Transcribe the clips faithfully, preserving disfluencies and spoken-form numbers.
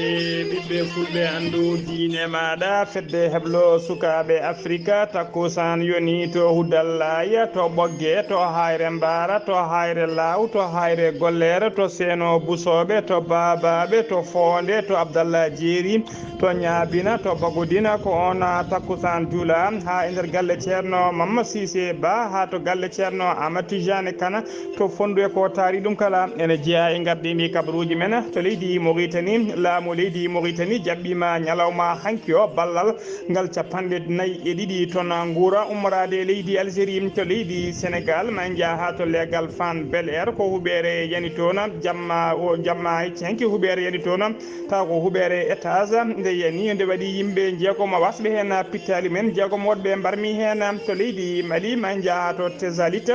E ɓiɓɓe fulɓe, anndu diine maaɗa, fedde heblo sukaaɓe Afrika, takkusaan yoni to Hudallaya, to Ɓogge, to Hayre Mbaara, to Hayre Laaw, to Hayre Golleere, to Seeno Busooɓe, to Baabaaɓe, to Foonde, to Abdallah Jeeri, to Ñaabina, to Bagodina, ko oon takkusaan juula haa e nder galle Ceerno Mamma Siise Ba, haa to galle Ceerno Amat Tijaani Kana, to Fonndu e ko taari ɗum kala. Ene jeyaa e ngardiindi kabaruuji men to leydi Moritani. Laamu leydi Moritani jaɓɓiima ñalawma hanki o ballal ngal capanɗe nayi e ɗiɗi ton nguura ummoraade e leydi Algérie to leydi Sénégal, ma en njaha haa to leegal Fann Bel Air, ko huɓeere yani toon, jamma o, jamma e hanki huɓeere yani toon, tawa ko huɓeere étage nde yani, nde waɗi yimɓe jeegom wasɓe heen pittaali men, jeegom woɗɓe mbarmi heen to leydi Mali, ma en njaha haa to Tesalit,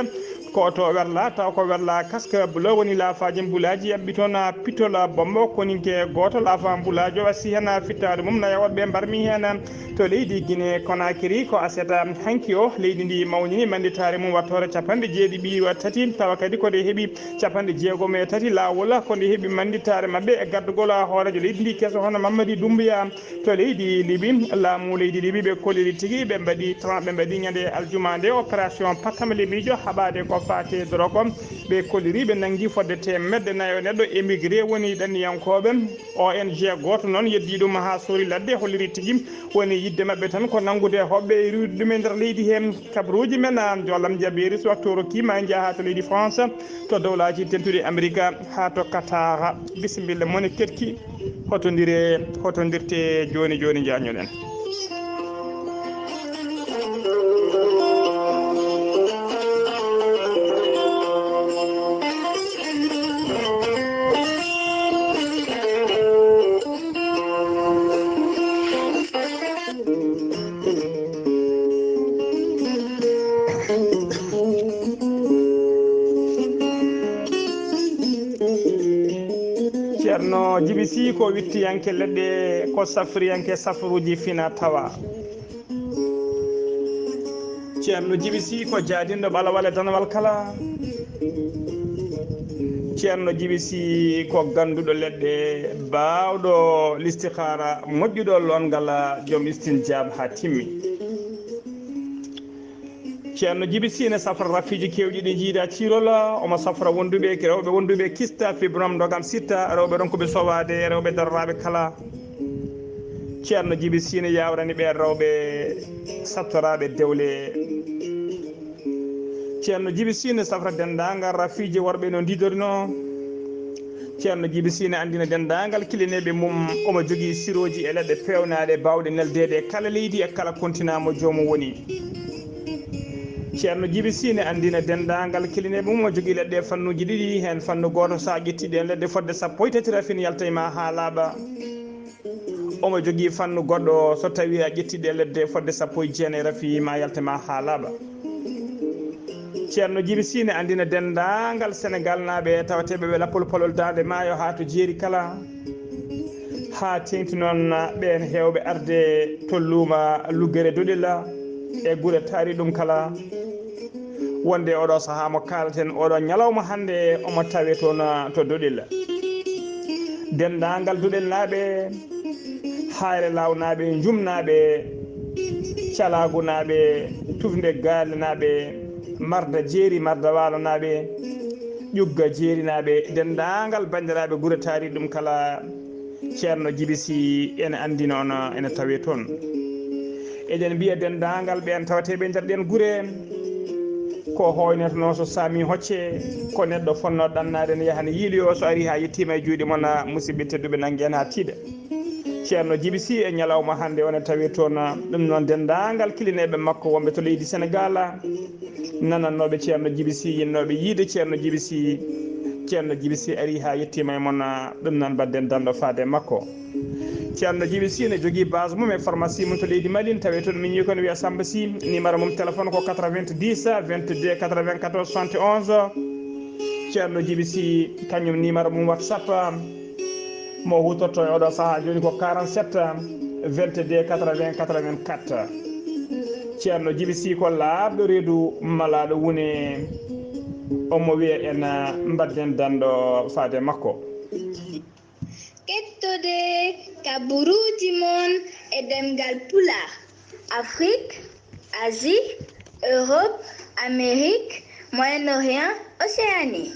ko to Werla, taw ko Werla Kaska Bulo woni laafaaji mbulaaji, yaɓɓi toon pitola bombo, koninke gooto laafa mbulaajo wasi heen fittaare mum, nayo woɗɓe mbarmi heen to leydi Guinée Conakry. Ko aset hanki o leydi ndi mawnini mannditaare mum wattoore capanɗe jeeɗiɗi wa tati, tawa kadi ko nde heɓi capanɗe jeegom e tati laawol, ko nde heɓi mannditaare maɓɓe e gardugol hooreejo leydi ndi keso hono Mamadi Doumbouya. To leydi Libi, laamu leydi Libi ɓe kolliri tigi, ɓe mbaɗi tra-, ɓe mbaɗi ñande aljuma nde opération pattama libijo haɓaade ko faate doroko. Ɓe kolliri ɓe nanngi fodde teemedde nayo neɗɗo émigré woni ɗanniyankooɓe O N G gooto noon yeddi ɗum haa sori ladde, holliri tigi woni yidde maɓɓe tan ko nanngude hoɓɓe e riiwde ɗum e nder leydi heen. Kabaruuji men, a, Joolam Jabeeri, so waktu o rokkiima, en njaha to leydi France, to Dowlaaji Dentuɗi Amerika, haa to Qatar. Bisimilla, mone keɗki, hotondire, hotondirte jooni jooni, njañoɗen. Ceerno Jibi Sii ko wittiyanke leɗɗe, ko safriyanke safruuji fina tawa. Ceerno Jibi Sii ko jaadinɗo ɓalawal e danawal kala. Ceerno Jibi Sii ko gannduɗo leɗɗe, baawɗo listihaara, moƴƴuɗo loongal, joom istinjaab haa timmi. Ceerno Jibi Sii ne safra rafiiji keewɗi ɗi njiida ciirol, omo safra wonduɓe, rewɓe wonduɓe kista, fibrom, ndogam sitta, rewɓe ronkuɓe sowaade, rewɓe daroraaɓe kala. Ceerno Jibi Sii ne yaawrani ɓeen rewɓe sattoraaɓe dewle. Ceerno Jibi Sii ne safra denndaangal rafiiji worɓe no ndiidorino. Ceerno Jibi Sii ne anndina denndaangal kilineeɓe mum omo jogii sirooji e leɗɗe peewnaaɗe baawɗe neldeede e kala leydi e kala kontinaa mo joomum woni. Ceerno Jibi Sii ne anndina denndaangal kilineeɓe mum omo jogii leɗɗe fannuuji ɗiɗi, heen fannu gooto so a ƴettii ɗeen leɗɗe fodde sappo e tati rafin yaltay ma haa laaɓa. Omo jogii fannu goɗɗo, so tawii a ƴettii ɗee leɗɗe fodde sappo e jeenayi rafi ma yalte ma haa laaɓa. Ceerno Jibi Sii ne anndina denndaangal Senegaalnaaɓe tawateeɓe ɓe lappol palol Daande Maayo haa to jeeri kala, haa teeŋti noon ɓeen heewɓe arde to luuma Luggere Doɗel e gure taari ɗum kala. Wonde oɗo sahaa mo kaalaten oɗo ñalawma hannde omo tawe toon to Doɗel. Denndaangal Doɗelnaaɓe, Hayre Laawnaaɓe, Njumnaaɓe, Calaagunaaɓe, Tufnde Gaalenaaɓe, Marda Jeeri, Marda Waalonaaɓe, Ƴugga Jeerinaaɓe, denndaangal banndiraaɓe gure taari ɗum kala. Ceerno Jibi Sii ene anndi noon ene tawee toon. Eɗen mbiya denndaangal ɓeen tawateeɓe e nder ɗeen gure, ko hooynotonoo so saami hocce, ko neɗɗo fonnoo ɗannaade ne yaha ne yiiloyoo, so arii haa yettiima e juuɗe mon, musidɓe tedduɓe, nanngeen haa tiiɗa. Ceerno Jibi Sii e ñalawma hannde o ne tawee toon, ɗum noon denndaangal kilineeɓe makko wonɓe to leydi Senegaal, nanannooɓe Ceerno Jibi Sii, yiɗnooɓe yiide Ceerno Jibi Sii. Ceerno Jibi Sii arii haa yettiima e mon, ɗum noon mbaɗden danndo faade e makko. Ceerno Jibi Sii ne jogii base mum e pharmacie mum to leydi Mali, tawee toon miñii ko ne wiya Samba Sii, numéro mum téléphone ko quatre-vingt-dix, vingt-deux, quatre-vingt-quatorze, soixante et onze. Ceerno Jibi Sii, kañum numéro mum WhatsApp mo huutorto e oɗo sahaa jooni ko quarante-sept, vingt-deux, quatre-vingts, quatre-vingt-quatre. Ceerno Jibi Sii ko laaɓɗo reedu, malaaɗo wune, omo wiya en mbaɗden danndo faade makko. Ketto Ɗoɗe kaburuuji mon e ɗemngal Pulaar, Afrik, Asie, Europe, Amérique, Moyen-Orient, Océanie.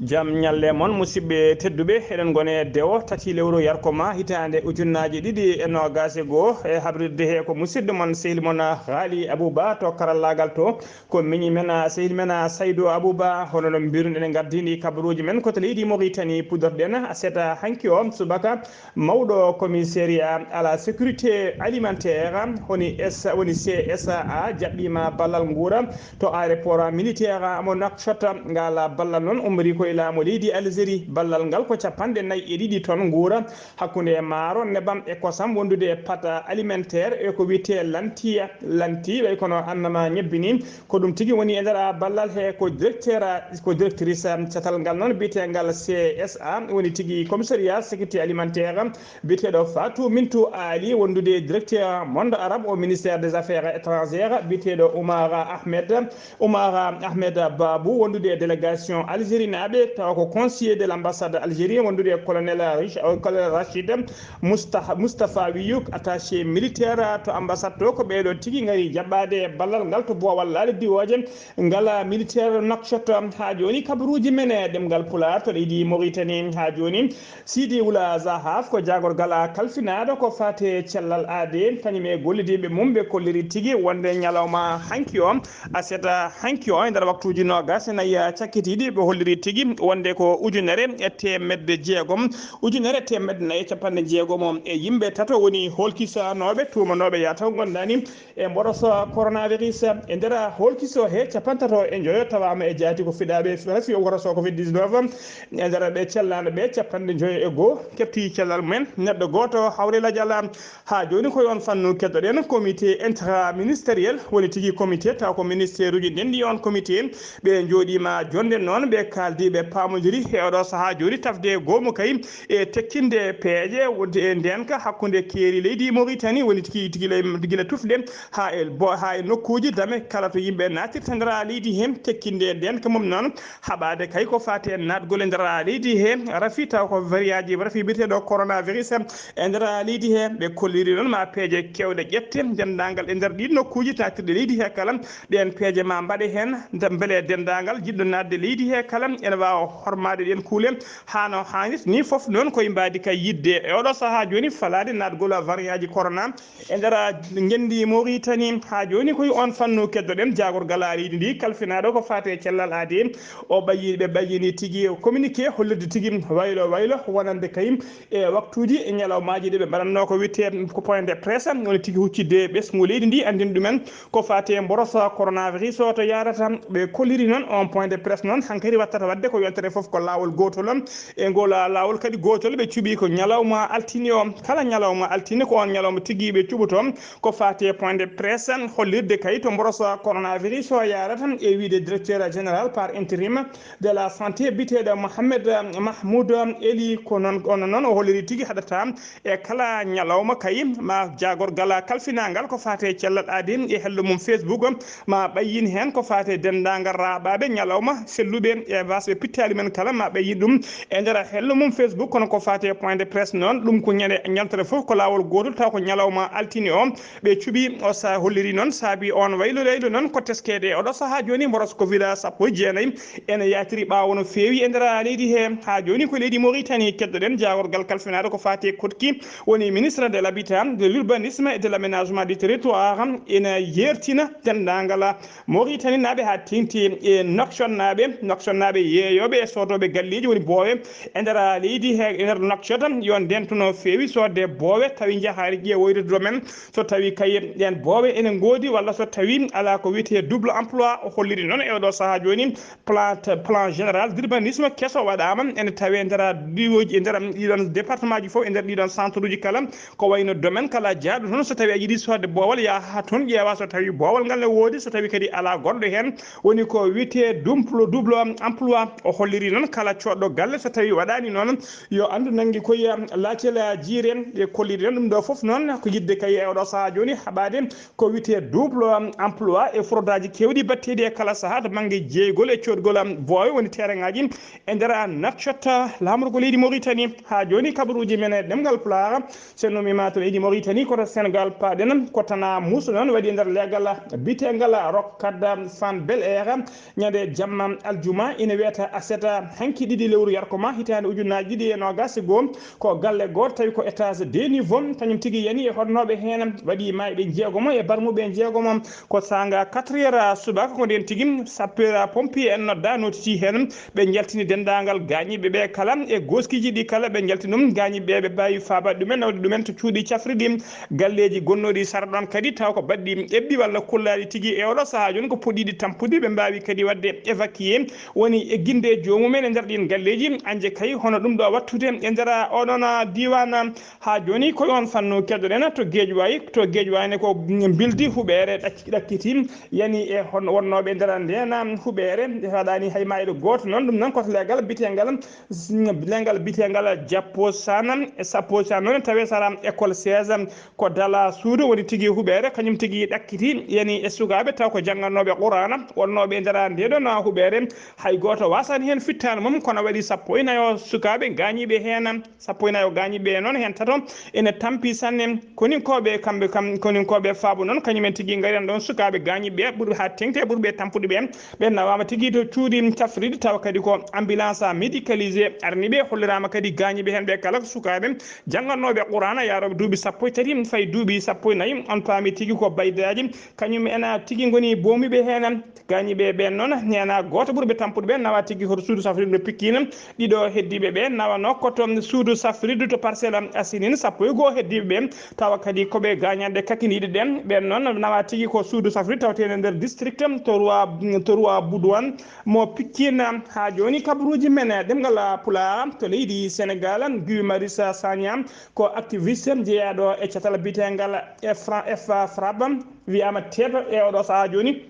Jam ñalle mon, musidɓe tedduɓe. Eɗen ngoni e dewo tati lewru yarkoma hitaande ujunnaaji ɗiɗi e noogaas e goo. E habrirde he ko musidɗo mon, sehil mon Haali Abuba to karallaagal to. Ko miñi men, sehil men Saydu Abuba. Hono no mbiruɗen, en ngardini kabaruuji men ko to leydi Moritani, puɗɗorɗen aset hanki o subaka. Mawɗo commissariat à la sécurité alimentaire, woni S, woni C S A, jaɓɓiima ballal nguura to aéroport militaire mo Nouakchott. Ngal ballal noon ummori ko e laamu leydi Algérie. Ballal ngal ko capanɗe nayi e ɗiɗi ton nguura hakkunde maaro, nebam e kosam wondude e pâte alimentaire e ko wiyetee lanti, lanti ɓay kono annama ñebbi ni. Ko ɗum tigi woni e nder ballal he ko directeur, ko directrice catal ngal noon biyeteengal C S A, woni tigi commissariat sécurité alimentaire, biyeteeɗo Fatou Mintou Ali, wondude directeur monde arabe au ministère des affaires étrangères, biyeteeɗo Oumar Ahmed, Oumar Ahmed Babou, wondude e délégation algérie naaɓe, tawa ko conseiller de l'ambassade algérie, wondude e colonel Rich-, colonel Rachid Moustah-, Moustapha Wiyuk, attaché militaire to ambassade to. Ko ɓeeɗo tigi ngari jaɓɓaade ballal ngal to boowal laaɗe diwooje. Ngala militaire Nouakchott. Haa jooni kabaruuji men e ɗemngal Pulaar to leydi Moritani. Haa jooni Sidi Wula Zahaf ko jaagorgal kalfinaaɗo ko faati e cellal aade, kañum e gollidiiɓe mum, ɓe kolliri tigi wonde ñalawma hanki o, aset hanki o, e nder waktuuji noogaas e nayi cakkitiiɗi, ɓe holliri tigi wonde ko ujunere e teemedde jeegom, ujunere e teemedde nayi e capanɗe jeegom e yimɓe tato woni hoolkisanooɓe, tuumanooɓe yataw ngondaani e mboros coronavirus. E nder hoolkiso he capantato e njoyo tawaama e jaati ko fiɗaaɓe rafi o mboros covid dix-neuf. E nder ɓe cellaano ɓe, capanɗe njoyo e goo keɓti cellal mumen. Neɗɗo gooto hawri lajal. Haa jooni ko e on fannu keddoɗen comité interministériel, woni tigi comité taw ko ministère uji ndenndi e on comité. Ɓe njooɗiima jonde noon, ɓe kaaldi, ɓe paamondiri e oɗo sahaa jooni tafde goomu kay e tekkinde peeje wonde e ndeenka hakkunde keeri leydi Moritani, woni tigi, tigi ley-, gila tufde haa e bo-, haa e nokkuuji dame kala to yimɓe naatirta nder leydi heen, tekkinde ndeenka mum noon, haɓaade kay ko faati e naatgol e nder leydi heen, rafi taw ko variant ji, rafi biyeteeɗo coronavirus e nder leydi heen. Ɓe kolliri noon ma peeje keewɗe ƴette denndaangal e nder ɗiin nokkuuji taatirɗe leydi hee kala, ɗeen peeje ma mbaɗe heen, nde mbele denndaangal jiɗɗo naatde leydi hee kala ene waawa hormaade ɗeen kuule haa no haanirta. Nii fof noon ko e mbaadi ka yiɗde e oɗo sahaa jooni falaade naatgol variant ji corona e nder ngenndi Moritani. Haa jooni ko e on fannu keddoɗen jaagorgal leydi ndi kalfinaaɗo ko faati e cellal aade. O ɓayi, ɓe ɓayyini tigi communiqué hollirde tigi waylo waylo wonande kay e waktuuji e ñalawmaaji ɗi ɓe mbaɗatnoo ko wiyetee ko point de presse, woni tigi huccitde ɓesngu leydi ndi, anndini ɗumen ko faati e mboros coronavirus o to yaarata. Ɓe kolliri noon on point de presse noon hankadi wattata waɗde ko yontere fof ko laawol gootol. E ngol laawol kadi gootol ɓe cuɓi ko ñalawma altine o. Kala ñalawma altine ko on ñalawma tigi ɓe cuɓoto ko faati e point de presse, hollirde kay to mboros coronavirus o yaarata, e wiyde directeur général par intérim de la santé biyeteeɗo Mohamed Mahmoud Eli. Ko noon, kono noon o holliri tigi haɗata e kala ñalawma kay ma jaagorgal kalfinaangal ko faati e cellal aadi e hello mum Facebook ma ɓayyin heen ko faati e denndaangal raaɓaaɓe ñalawma selluɓe e wasɓe pittaali men kala ma ɓayyin ɗum e nder hello mum Facebook. Kono ko faati e point de presse noon, ɗum ko ñande, ñaltere fof ko laawol gootol, taw ko ñalawma altine o ɓe cuɓi. O sa holliri noon saabi on waylo waylo noon ko teskeede e oɗo sahaa jooni mboros covid sappo e jeenayi ene yaltiri ɓaawo no feewi e nder leydi he. Haa jooni ko leydi Moritani keddoɗen jaagorgal kalfinaaɗo ko faati e koɗki, woni ministre de l'habitat, de l'urbanisme et de l'aménagement du territoire, ene yeertina denndaangal Moritani naaɓe haa teeŋti e Nouakchott naaɓe, Nouakchott naaɓe yeeyooɓe e soodooɓe galleeji woni boowe e nder leydi he, e nder Nouakchott, yo ndento no feewi soodde boowe tawi njahaari ƴeewoyde domaine. So tawi kay ɗeen boowe ene ngoodi walla so tawi alaa ko wiyetee double emploi, o holliri noon e oɗo sahaa jooni plan, plan général d'urbanisme keso waɗaama ene tawee nder diwooji, e nder ɗiɗon département ji fof, e nder ɗiɗon centre uji kala, ko wayno domaine kala jaaɗo toon, so tawi a yiɗi soodde boowal, yaha haa toon ƴeewa so tawi boowal ngal ne woodi, so tawi kadi alaa goɗɗo heen, woni ko wiyetee dumplo, double emploi. O holliri noon kala coɗɗo galle, so tawi waɗaani noon, yo anndu nanngi koye laacel jiire. Ɓe kolliri noon ɗum ɗo fof noon ko yiɗde kay e oɗo sahaa jooni haɓaade ko wiyetee double emploi e frodaaji keewɗi batteeɗi e kala sahaa to bannge jeygol e coodgol boowe woni tereŋaaji e nder Nouakchott, laamorgo leydi Mauritanie. Haa jooni kabaruuji men e ɗemngal Pulaar, so en ummii ma to leydi Mauritanie, ko to Senegal paaɗen, ko Tana Moussa noon waɗi e nder leegal biyeteegal Rock Card Fann Bel Air, ñande jamma aljuma ina wiyata aseta hanki ɗiɗi lewru yarkoma hitaande ujunnaaji ɗiɗi e noogaas e goo. Ko galle gooto tawi ko étage deux niveau, kañum tigi yani e hoɗnooɓe heen waɗi maayɓe jeegomo e barmuɓe jeegomo. Ko saanga quatre heures subaka ko ndeen tigi sapeur pompier en nodda notiti heen. Ɓe njaltini denndaangal gaañiiɓe ɓe kala e gooskiiji ɗi kala ɓe njaltini ɗum gaañiiɓe ɓe, ɓe mbaawi faabaade ɗumen, nawde ɗumen to cuuɗi cafrirɗi, galleeji gonnooɗi sara ɗoon kadi taw ko baɗɗi eɓɓi walla kullaaɗi tigi e oɗo sahaa jooni ko puɗɗiiɗi tampude, ɓe mbaawi kadi waɗde évacuer. Woni e ginde joomumen e nder ɗiin galleeji, anje kay hono ɗum ɗo wattude e nder oɗon diiwaan. Haa jooni ko e oon fannu keɗoɗen to Geejuwaay, to Geejuwaay ne ko mbildi huɓeere ɗacc-, ɗakkiti, yani e hon-, wonnooɓe e nder ndeen huɓeere, nde faɗaani hay maayɗo gooto. Noon ɗum noon ko to leegal biyeteegal, leegal biyeteegal Jappo Sana, e Sappo Sana noon tawi sara école seize, ko dala suudu woni tigi huɓeere, kañum tigi ɗakkiti, yani e sukaaɓe taw ko janngannooɓe Quraana, wonnooɓe e nder ndee ɗoon huɓeere, hay gooto waasaani heen fittaandu mum, kono waɗi sappo e nayo sukaaɓe gaañiiɓe heen. Sappo e nayo gaañiiɓe noon, heen tato ene tampi sanne. Koninkooɓe kamɓe kam, koninkooɓe faabo noon, kañumen tigi ngari ɗoon sukaaɓe gaañiiɓe ɓurɓe haa teeŋti e ɓurɓe tampude ɓe. Ɓe nawaama tigi to cuuɗi cafrirɗi, tawa kadi ko ambulance médicalisé arani ɓe, holliraama kadi gaañiiɓe heen ɓe kala ko sukaaɓe janngannooɓe Quraana, yaarooɓe duuɓi sappo e tati fayi duuɓi sappo e nayi. On paami tigi ko baydaaji, kañum en tigi ngoni boomiiɓe heen. Gaañiiɓe ɓeen noon, neena gooto ɓurɓe tampude ɓeen nawa tigi hoto suudu safrirdu Pikine. Ɗiɗo heddiiɓe ɓeen nawanoo ko to suudu safrirdu to Parcelles Assainies. Sappo e goo heddiiɓe ɓeen tawa kadi ko ɓe gaañanɗe kakiniiɗe ɗeen. Ɓeen noon nawa tigi ko suudu safrirdu tawateeɗo nder district to Roi, to Roi Baudouin mo Pikine. Haa jooni kabaruuji men ɗemngal Pulaar to leydi Senegal, Guy Marius Sagna ko activiste jeyaaɗo e catal biyeteengal F-, F-FRAPP wiyaama teeɓa e oɗo sahaa jooni.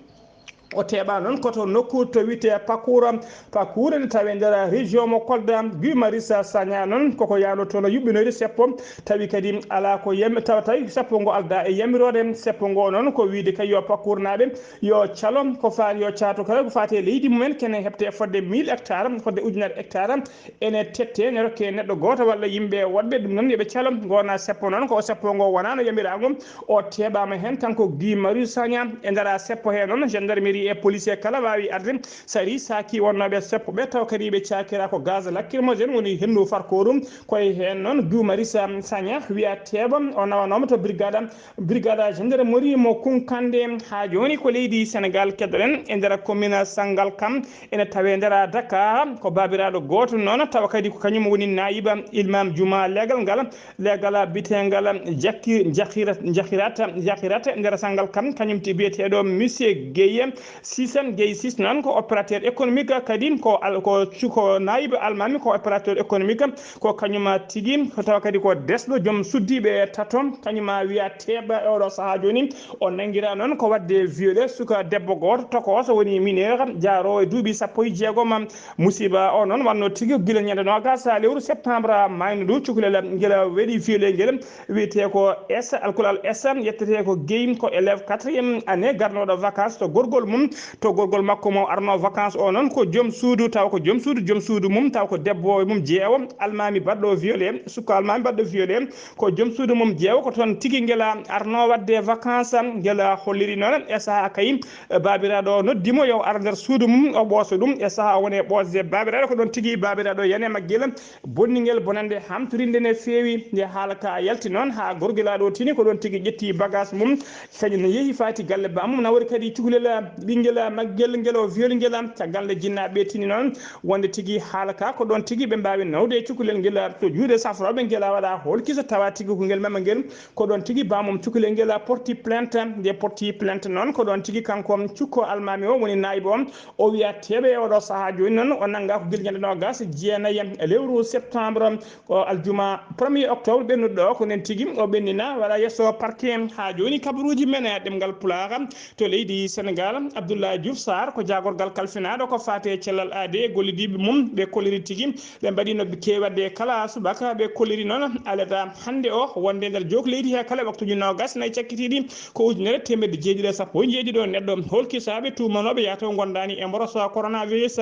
O teeɓa noon ko to nokku to wiyetee Pakour. Pakour ene tawee nder région mo Kolda. Guy Marius Sagna noon koko yaano toon yuɓɓinoyde seppo, tawi kadi alaa ko yam-, tawa tawi seppo ngo aldaa e yamiroore. Seppo ngo noon ko wiyde kay yo Pakournaaɓe yo calo, ko faati yo caato kala ko faati e leydi mumen, kene heɓte fodde mille hectares, fodde ujunere hectare, ene tette, ene rokke neɗɗo gooto walla yimɓe woɗɓe, ɗum noon yo ɓe calo. Ngo wona seppo noon, ko o seppo ngo wonaano yamiraa ngo, o teeɓaama heen, kanko Guy Marius Sagna. E nder seppo hee noon, gendarmerie e police kala waawi arde, sari saaki wonnooɓe seppo ɓe, taw kadi ɓe caakiraa ko gaz lacrymogène, woni henndu farkooru. Ko e heen noon, Guy Marius Sagna wiyaa teeɓa, o nawanooma to brigade, brigade gendarmerie mo Kunkande. Haa jooni ko leydi Senegal keɗoɗen, e nder commune Sangalkam, ene tawee nder Dakar. Ko baabiraaɗo gooto noon, tawa kadi ko kañum woni naayiba ilmam juma leegal ngal, leegal biyeteengal Jakki-, Jakirat, Jakirat, Jakirat nder Sangalkam, kañum ti biyeteeɗo Monsieur Guèye Cissé. Guèye Cissé noon ko opérateur économique, kadi ko al-, ko cu-, ko naayiba almami ko opérateur économique, ko kañum tigi, ko tawa kadi ko desɗo joom suddiiɓe tato, kañum wiyaa teeɓa e oɗo sahaa jooni. O nanngiraa noon ko waɗde violé suka debbo gooto tokooso woni mineur, jaaroowo e duuɓi sappo e jeegom. Musiba o noon wannoo tigi gila ñande noogaas lewru septembre maayno ndu, cukalel ngel waɗi violé ngel, wiyetee ko S, alkol al S, yettetee ko Guèye, ko élève quatrième année, garnooɗo vacances to gorgol mum, to gorgol makko mo arnoo vacances o noon ko joom suudu, taw ko joom suudu, joom suudu mum, taw ko debbo mum jeewo, almaami baɗɗo violé, sukka almaami baɗɗo violé, ko joom suudu mum jeewo, ko toon tigi ngel arnoo waɗde vacances, ngel holliri noon e sahaa kay, baabiraaɗo o noddi mo yo ar nder suudu mum, o ɓooso ɗum, e sahaa o woni e ɓoosde baabiraaɗo, ko ɗoon tigi baabiraaɗo yani e maggel, bonningel bonannde hamtorinde ne feewi. Nde haala ka yalti noon haa gorgilaaɗo o tini, ko ɗoon tigi ƴetti bagage mum, kañum ne yehi faati galle baamum, nawori kadi cukalel ɓinngel maggel ngel o violi ngel. Caggal nde jinnaaɓe tini noon wonde tigi haala ka, ko ɗoon tigi ɓe mbaawi nawde e cukalel ngel to juuɗe safrooɓe ngel waɗa hoolkiso tawa tigi ko ngel mema ngel. Ko ɗoon tigi baamum cukalel ngel porti plainte. Nde porti plainte noon, ko ɗoon tigi kanko cukko almaami o woni naayibo o, o wiya teeɓa e oɗo sahaa jooni noon, o nanngaa ko gila ñande noogaas e jeenayi e lewru septembre, ko aljuma premier octobre ɓennuɗo o, ko nen tigi o ɓennina waɗa yeeso parquet. Haa jooni kabaruuji men e ɗemngal Pulaar to leydi Senegal. Abdoulaye Diouf Sarr ko jaagorgal kalfinaaɗo ko faati e cellal aadee e gollidiiɓe mum. Ɓe kolliri tigi, ɓe mbaɗi no keewi waɗde e kala subaka. Ɓe kolliri noon alada hannde o wonde nder jook leydi he kala waktuuji noogas nayi cakkitiiɗi ko ujunere teemedde jeeɗiɗi e sappo e jeeɗiɗo neɗɗo holkisaaɓe tuumanooɓe yataw ngondaani e mboroso coronavirus.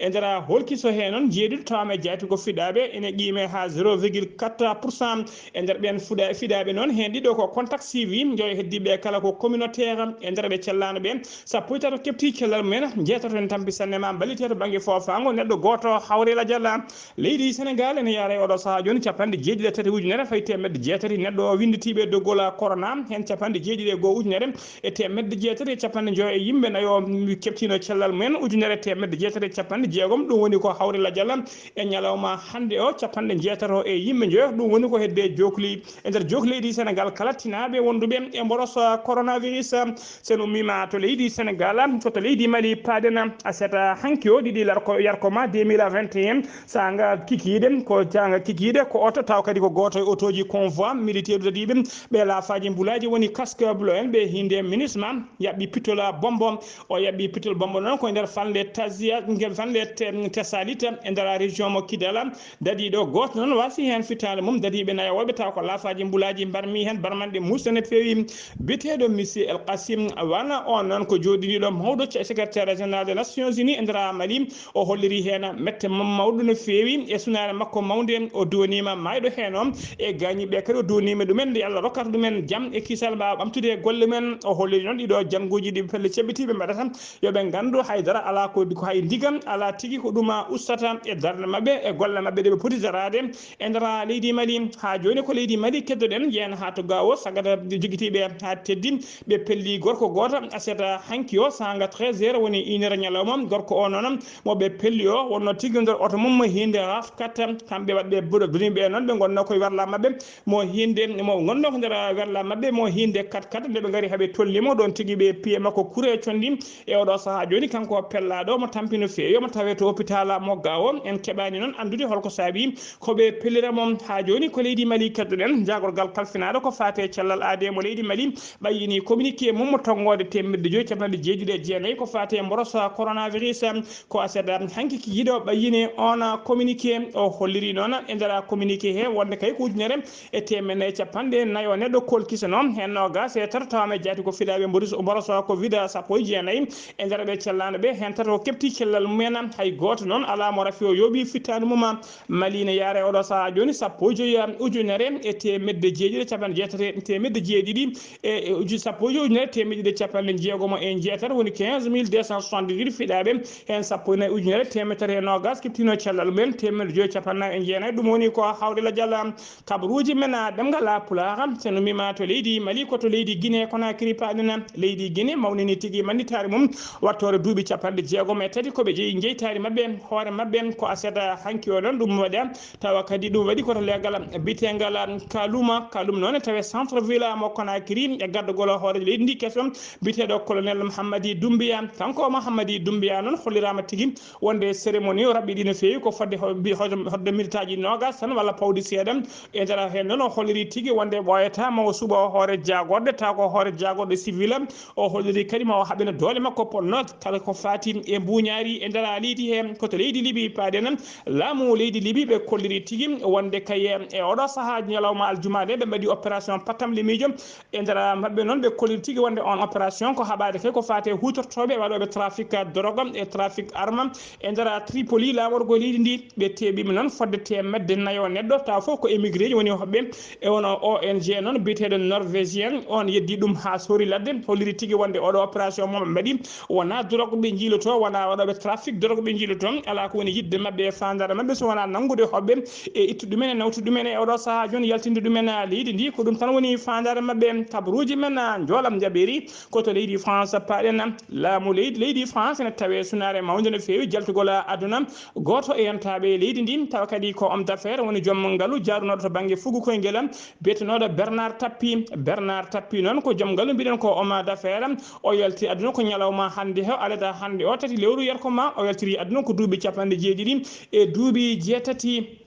E nder holkiso he noon jeeɗiɗo tawama e jaati ko fiɗaaɓe ene qiime haa zéro virgule quatre pour cent. E nder ɓeen fuɗa-, fiɗaaɓe noon, heen ɗiɗo ko contact suivi, njoyo heddiiɓe kala ko communautaire. E nder ɓe cellaano ɓe, sappo e tato keɓti cellal mumen, jeetato en tampi sanne ma mballite to bannge foofaango neɗɗo gooto hawre la jalla. Leydi Senegal ene yaara e oɗo sahaa jooni capanɗe jeeɗiɗi e tati ujunere fayi teemedde jeetati neɗɗo winnditiiɓe doggol corona, heen capanɗe jeeɗiɗi e goo ujunere e teemedde jeetati e capanɗe njoyo e yimɓe nayo keɓtino cellal mumen, ujunere e teemedde jeetati e capanɗe jeegom, ɗum woni ko hawre la jalla. E ñalawma hannde o, capanɗe jeetato e yimɓe njoyo, ɗum woni ko hedde jokli e nder jook leydi Senegal kala tinaaɓe wonduɓe e mboros coronavirus. Sen ummima to leydi Senegal, ko to leydi Mali paaɗen. Aset hanki o, ɗiɗi larko, yarkoma deux mille vingt et un, saanga kikiiɗe, ko saanga kikiiɗe, ko oto taw kadi ko gooto e otooji convoi militaire dadiiɓe, ɓe laafaaji mbulaaji woni casque bleu en, ɓe hiinde MINUSMA, yaɓɓi pitola bombo. O yaɓɓi pitol bombo noon ko e nder fanle Tazia, ngel fanle Te-, Tesalit e nder région mo Kidala. Dadiiɗo gooto noon wasi heen fitaande mum. Dadiiɓe nayo woɓɓe taw ko laafaaji mbulaaji mbarmi heen, barmanɗe muusde no feewi. Biyeteeɗo Monsieur El Qasim Wana, on noon ko jooɗiniiɗo mawɗo ce-, secrétaire général des Nations Unies e nder Mali. O holliri heen mette mum mawɗo no feewi e sunaare makko mawnde. O duwaniima maayɗo heen o e gaañiiɓe kadi o duwaniima ɗumen nde Allah rokkata ɗumen jam e kisal mbaawa ɓamtude e golle mumen. O holliri noon ɗiɗo jannguuji ɗi pelle ceɓɓitiiɓe mbaɗata yo ɓe nganndu haydara alaa ko, ko hay ndiga alaa tigi ko ɗum ustata e darnde maɓɓe e golle maɓɓe ɗe ɓe poti daraade e nder leydi Mali. Haa jooni ko leydi Mali keddoɗen, yeen haa to Gaawo, sagata jogitiiɓe haa teddi, ɓe pelli gorko gooto aset hanki o, saanga treize heures, woni une heure ñalawma. Gorko o noon mo ɓe pelli o wonno tigi nder oto mum mo hiinde raf kat, kamɓe waɗɓe buɗo duniɓe noon ɓe ngonno koye werla maɓɓe. Mo hiinde, mo ngonno ko nder werla maɓɓe, mo hiinde kat kat, nde ɓe ngari haɓe tolni mo ɗoon tigi, ɓe piye makko kure condi. E oɗo sahaa jooni, kanko o pellaaɗo mo tampi no feewi, mo tawe to hôpital mo Gaawo. En keɓaani noon anndude holko saabi ko ɓe pellira mo. Haa jooni ko leydi Mali keddoɗen, jaagorgal kalfinaaɗo ko faati e cellal aadee mo leydi Mali ɓayyini communiqué mum mo tonngoode teemedde joyi capanɗe jeeɗiɗi e jeenayi ko faati e mboros coronavirus. Ko aset hanki kikiiɗe o ɓayyini on communiqué. O holliri noon e nder communiqué he wonde kay ko ujunere e teemedde nayi e capanɗe nayo neɗɗo kolkisano, heen noogas e tato tawama e jaati ko fiɗaaɓe mboris-, mboros covid sappo e jeenayi. E nder ɓe cellaano ɓe, heen tato keɓti cellal mumen, hay gooto noon alaa mo rafi o yooɓi fittaandu mum. Mali ne yaara e oɗo sahaa jooni sappo e joyi ujunere e teemedde jeeɗiɗi e capanɗe jeetati, teemedde jeeɗiɗi e, e uju-, sappo e joyi ujunere teemedde ɗiɗi e capanɗe jeegomo e jeetati, woni quinze mille deux cent soixante-dix-huit fiɗaaɓe, heen sappo e nayi ujunere teemedde tati e noogas keɓtino cellal mumen, teemedde joyi capanɗe nayi e jeenayi. Ɗum woni ko hawre la jalla kabaruuji men, a, ɗemngal a, Pulaar. Sen ummima to leydi Mali, ko to leydi Guinée Conakry paaɗen. Leydi Guinée mawnini tigi mannitaare mum, wattoore duuɓi capanɗe jeegom e tati ko ɓe jeyi jeytaari maɓɓe, hoore maɓɓe. Ko aset hanki o noon ɗum waɗa. Tawa kadi ɗum waɗi ko to leegal biyeteegal Kaluma. Kalum noon e tawe centre ville mo Conakry, e gardagol hoore leydi ndi keso biyeteeɗo colonel Mouhammadi Doumbouya. Kanko Mouhammadi Doumbouya noon holliraama tigi wonde cérémonie o raɓɓiɗi no feewi, ko fodde ho-, mbi-, hoto-, hoto minitaaji noogas tan walla pawɗi seeɗa. E nder heen noon o holliri tigi wonde ɓooyata ma o suɓa o hoore jaagorɗe, tawa ko hoore jaagorɗe civil. O holliri kadi ma o haɓɓina doole makko ponno kala ko faati e mbuuñaari e nder leydi he. Ko to leydi Libi paaɗen. Laamu leydi Libi ɓe kolliri tigi wonde kay e oɗo sahaa ñalawma aljuma nde ɓe mbaɗi opération pattam le miijo. E nder maɓɓe noon ɓe kolliri tigi wonde on opération ko haɓaade kay ko faati e huutortooɓe waɗooɓe trafic drogue e trafic arme e nder Tripoli, laamorgo leydi ndi. Ɓe teeɓiima noon fodde teemedde nayo neɗɗo, tawa fof ko émigré ji woni hoɓɓe. E won O N G noon biyeteeɗo norvégien, on yeddi ɗum haa soori ladde, holliri tigi wonde oɗo opération mo ɓe mbaɗi wonaa drogue ɓe njiiloto, wonaa waɗooɓe trafic drogue ɓe njiiloto, alaa ko woni yiɗde maɓɓe e faandaare maɓɓe so wonaa nanngude hoɓɓe e ittude ɗumen e nawtude ɗumen e oɗo sahaa jooni, yaltinde ɗumen leydi ndi. Ko ɗum tan woni faandaare maɓɓe. Kabaruuji men, a, njoolam njaɓeeri ko to leydi France paaɗen. Laamu leydi, leydi France ene tawe sunaare mawnde no feewi jaltugol aduna. Gooto e yantaaɓe leydi ndi, tawa kadi ko homme d'affaires, woni joom ngalu jaarunooɗo to bannge fugu koyngel, biyetenooɗo Bernard Tapie. Bernard Tapie noon ko joom ngalu, mbiɗen ko homme d'affaires. O yalti aduna ko ñalawma hannde o, alada hannde o, tati lewru yarko ma. O yaltiri aduna ko duuɓi capanɗe jeeɗiɗi e duuɓi jeetati.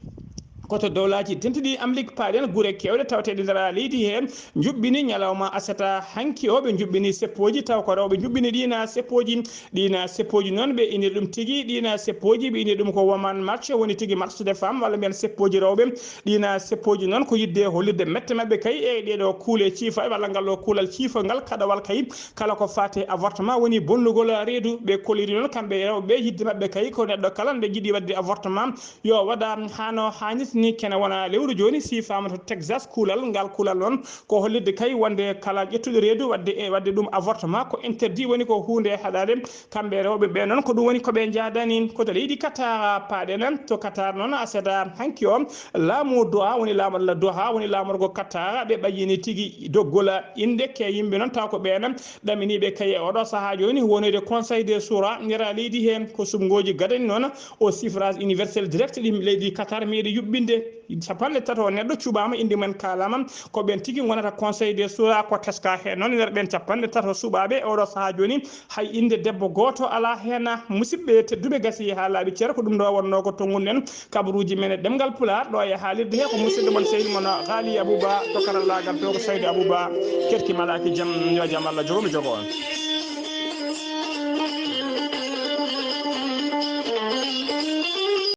Koto dowlaaji dentuɗi Amrik paaɗen gure keewɗe tawteeɗe nder leydi hee njuɓɓini ñalawma asata hanki o, ɓe njuɓɓini seppooji, taw ko rewɓe njuɓɓini ɗiina seppooji. Ɗiina seppooji noon ɓe iniri ɗum tigi, ɗiina seppooji ɓe iniri ɗum ko Woman March, woni tigi Marche des Femmes, walla mbiyen seppooji rewɓe. Ɗiina seppooji noon ko yiɗde hollirde mette maɓɓe kay e ɗeeɗo kuule ciifa walla ngal ɗo kuulal ciifa ngal kaɗawal kay kala ko faati e avortement woni bonnugol reedu. Ɓe kolliri noon kamɓe rewɓe ɓe yiɗde maɓɓe kay ko neɗɗo kala nde jiɗi waɗde avortement yo waɗa hano haanirta ni, kene wona lewru jooni siifaama to Texas. Kuulal ngal kuulal noon ko hollirde kay wonde kala ƴettuɗo reedu waɗde e waɗde ɗum avortement ko interdit, woni ko huunde haɗaade. Kamɓe rewɓe ɓe noon ko ɗum woni ko ɓe njaadani. Koto leydi Qatar paaɗen, to Qatar noon asata hanki o laamu Doha woni laamu Allah Doha woni laamorgo Qatar, ɓe ɓayyini tigi doggol innde ke yimɓe noon taw ko ɓeen ɗaminiiɓe kay e oɗo sahaa jooni wonoyde Conseil des Shura nder leydi heen. Ko suɓngooji gadani noon o suffrage universel direct ɗi leydi Qatar meeɗi yuɓɓinde. Capanɗe tato neɗɗo cuɓaama, innde mum kaalaama, ko ɓeen tigi ngonata Conseil des Shura. Ko teska heen noon nder ɓeen capanɗe tato suɓaaɓe e oɗo sahaa jooni hay innde debbo gooto alaa heen. Musidɓe tedduɓe, gasi haa laaɓi cer, ko ɗum ɗo wonnoo ko tonngunoɗen kabaruuji men e ɗemngal Pulaar ɗo e haalirde hee ko musidɗo mon sehil mon Ghali Abouba, to karallaagal to ko Saydi Abouba. Keɗki malaaki jam, yo jam Allah jogomi jogo on.